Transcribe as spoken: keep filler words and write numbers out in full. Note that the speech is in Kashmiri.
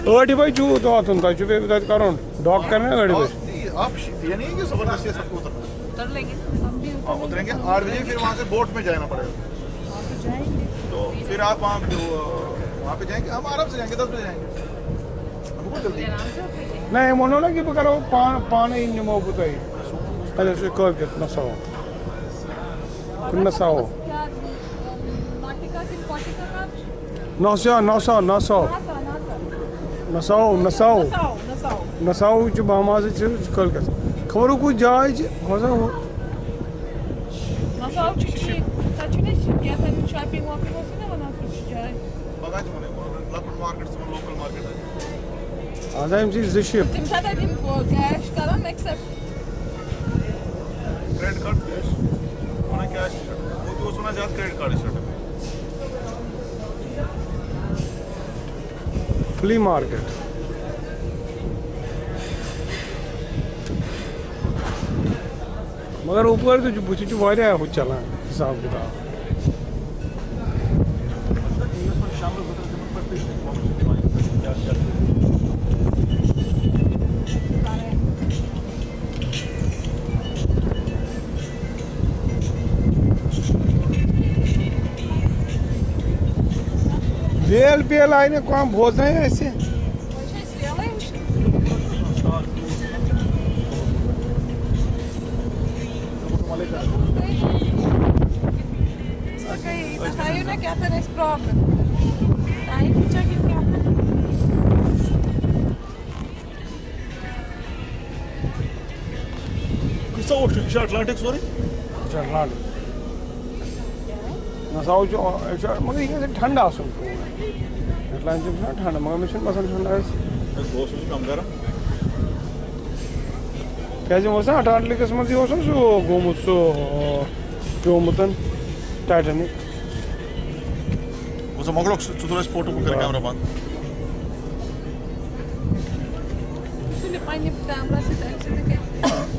ٲٹھِ بجہِ چھُو تۄہہِ وۄتھُن، تۄہہِ چھُ بیٚیہِ تَتہِ کَرُن ڈاک کَرنہِ ٲٹھِ بجہِ۔ آپ یہ نہیں کہ زبردستی سب کو اترنا ہے۔ اتر لیں گے۔ ہاں، اتریں گے، آٹھ بجے پھر وہاں سے بوٹ میں جانا پڑے گا۔ تو پھر آپ وہاں جو وہاں پہ جائیں گے، ہم آرام سے جائیں گے، دس بجے جائیں گے۔ ہم کو جلدی۔ نہ، یِمو ووٚن نہ کہِ بہٕ کَرو پان-، پانَے نِمو بہٕ تۄہہِ۔ اَدٕ حظ، یہِ کٲلکٮ۪تھ نَسا۔ نَسا۔ نَسا، نَسا، نَسا۔ نَسا، نَسا۔ نَسا چھُ بہمازٕ چھُ کٲلکٮ۪تھ۔ خبر کُس جاے چھِ، بوزان ہُہ۔ نَسا چھُ ٹھیٖک۔ تَتہِ چھُنہٕ اَسہِ کینٛہہ تَمیُک shopping wopping اوس نہ وَنان کُنہِ جایہِ۔ پگاہ تہِ وَنَے، لۄکُٹ مارکیٹ چھُ تِمَن لوکَل مارکیٹ۔ اَز آیہِ یِم چھِ زٕ شِپ۔ تِم چھا تَتہِ یِم cash کَران accept؟ Credit card cash. وَنان کیش تہِ چھُ۔ بہٕ تہِ اوسُس وَنان زیادٕ کریڈٹ کارڈٕے چھُ۔ فلی مارکیٹ۔ مگر اپٲرۍ تہِ چھُ، بٕتھِ چھُ واریاہ ہُہ چلان حساب کتاب۔ ویل پیل آیہِ نہٕ کانٛہہ بوزنَے اَسہِ۔ تۄہہِ یہِ نا کیٛاہ تام اَسہِ problem۔ ٹایم چھا کِنہٕ کیٛاہ تام؟ کُس سا اوس یہِ؟ یہِ چھا اٹلانٹک سورُے؟ یہِ چھُ اٹلانٹک۔ نہ سا چھُ، یہِ چھُ، مگر یہِ گژھِ ٹھنڈٕ آسُن۔ اٹلانٹک چھُنہ ٹھنڈٕ، مگر مےٚ چھُنہٕ باسان ٹھنڈٕ آسہِ۔ ہے، بہٕ اوسُس کم کران۔ کیٛازِ اوس نہ اٹلانٹکس منٛز یہِ اوس نہ سُہ گوٚمُت، سُہ، آ، پیومُت ٹایٹینک۔ بہٕ اوسُس مۄکلوکھ سُہ، ژٕ تُل اَسہِ فوٹو، بہٕ کَرٕ کیمرہ بنٛد۔ تُلِو پننہِ کیمرہ سۭتۍ اَمہِ سۭتۍ کیٛاہ؟